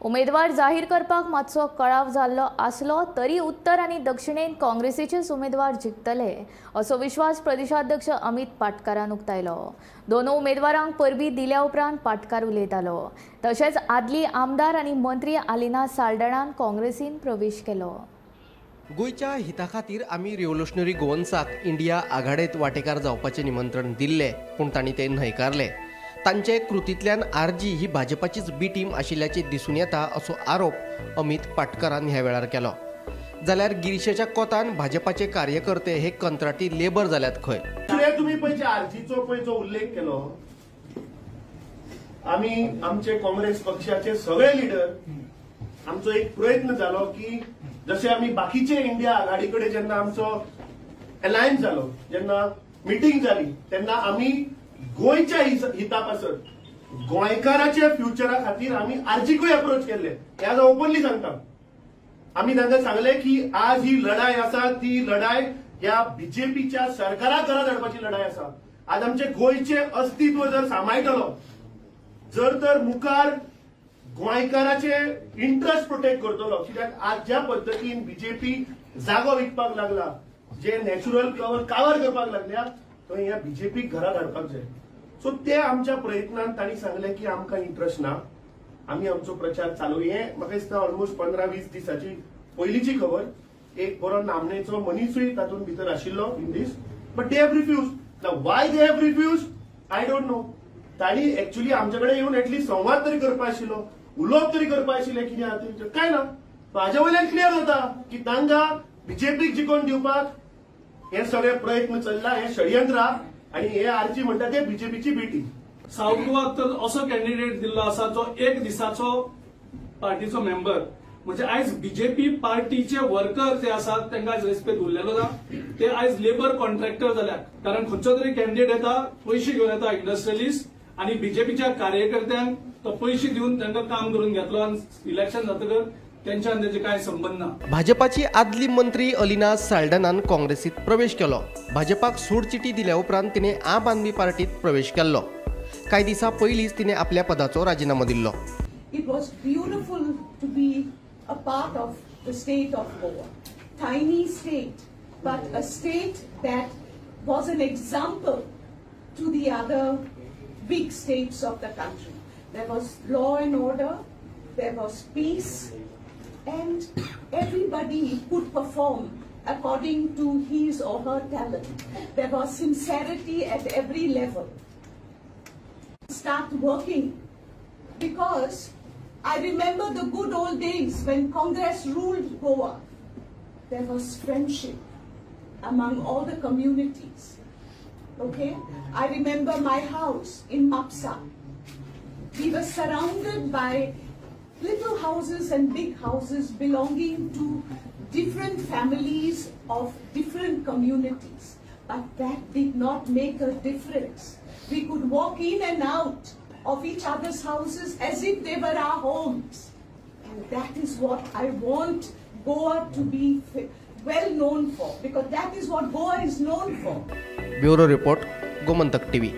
उमेदवार जाहीर करपाक मातसो कळाव जाल्लो आसलो तरी उत्तर आनी दक्षिणेंत काँग्रेसीचेच उमेदवार जिखतले असो विश्वास प्रदेशाध्यक्ष अमित पाटकारान उक्तायलो। दोनूय उमेदवारांक परबी दिल्या उपरांत पाटकार उलयतालो। तशेंच आदली आमदार आनी मंत्री आलिना साल्डाणान काँग्रेसीन प्रवेश केलो। गोंयच्या हिता खातीर आमी रिव्होल्युशनरी गोवन्साक इंडिया आघाडेत वांटेकार जावपाचें निमंत्रण दिल्लें, पूण तांणी तें न्हयकारलें। तांचे कृतींतल्यान आरजी ही भाजपाचीच बी टीम आशिल्ल्याचें दिसून येता असो आरोप अमित पाटकारान ह्या वेळार केलो। जाल्यार गिरीशाच्या कोतान भाजपाचे कार्यकर्ते हे कंत्राटी लेबर जाल्यात खंय। तुमी पळय आरजीचो पळय जो उल्लेख केलो, आमी आमचे काँग्रेस पक्षाचे सगळे लिडर आमचो एक प्रयत्न जालो की जशे आमी बाकीचे इंडिया आघाडी कडेन जेन्ना आमचो अलायन्स जालो, जेन्ना मिटींग जाली, तेन्ना आमी गोंयच्या हिता पासत गोंयकाराच्या फ्युचरा खातीर आमी आरजीकूय अप्रोच केल्ले। हे आज ओपनली सांगता, आमी तांकां सांगले की आज ही लढाय आसा ती लढाय ह्या बीजेपीच्या सरकाराक घरा धाडपाची लढाय आसा। आज आमचे गोंयचे अस्तित्व जर सांबाळटलो जर तर मुखार गोंयकाराचे इंट्रस्ट प्रोटेक्ट करतलो, कित्याक आज ज्या पद्दतीन बीजेपी जागो विकपाक लागला, जे नॅचरल कवर करपाक लागल्या, थंय ह्या बीजेपीक घरा धाडपाक जाय। सो ते आमच्या प्रयत्नान तांणी सांगलें की आमकां इंट्रस्ट ना, आमी आमचो प्रचार चालू। हे म्हाका दिसता ऑलमोस्ट 15-20 दिसाची पयलींची खबर। एक बरो नामनेचो मनीसूय तातूंत भितर आशिल्लो in this, but they have refuse. Why they have refuse I don't know. तांणी एक्च्युअली आमचे कडेन येवन एटलीस्ट संवाद तरी करपा आशिल्लो, उलोवप तरी करपा आशिल्लें, कितें आहा तें काय ना। हाज्या वयल्यान क्लियर जाता की तांकां बीजेपीक जिखोवन दिवपाक हे सगळे प्रयत्न चल्ला, हे षडयंत्र आनी हे आरजी म्हणटा ते बीजेपीची बी टीम। साऊथ गोवा तर असो कॅन्डिडेट दिल्लो आसा जो एक दिसाचो पार्टीचो मेंबर, म्हणजे आयज बीजेपी पार्टीचे वर्कर जे आसात तांकां आयज रेस्पेद उरलेलो ना, ते आयज लेबर कॉन्ट्रॅक्टर जाल्यात। कारण खंयचो तरी कॅन्डिडेट येता, पयशे घेवन येता इंडस्ट्रियलिस्ट, आनी बीजेपीच्या कार्यकर्त्यांक तो पयशे दिवन तांकां काम करून घेतलो आनी इलेक्शन जातकच त्यांच्या आनी काय संबंध ना। भाजपाची आदली मंत्री अलिना साल्डानान काँग्रेसीत प्रवेश केलो। भाजपाक सोडचिटी दिल्या उपरांत तिणे आम आदमी पार्टीत प्रवेश केल्लो। कांय दिसां पयलींच तिणे आपल्या पदाचो राजिनामो दिल्लो। It was beautiful to be a part of the state of Goa. Tiny state, but a state that was an example to the other big states of the country. There was law and order, there was peace, and everybody could perform according to his or her talent. There was sincerity at every level. Start working, because I remember the good old days when Congress ruled Goa. There was friendship among all the communities. Okay? I remember my house in Mapsa. We were surrounded by little houses and big houses belonging to different families of different communities. But that did not make a difference. We could walk in and out of each other's houses as if they were our homes. And that is what I want Goa to be well known for, because that is what Goa is known for. Bureau Report, Gomantak TV.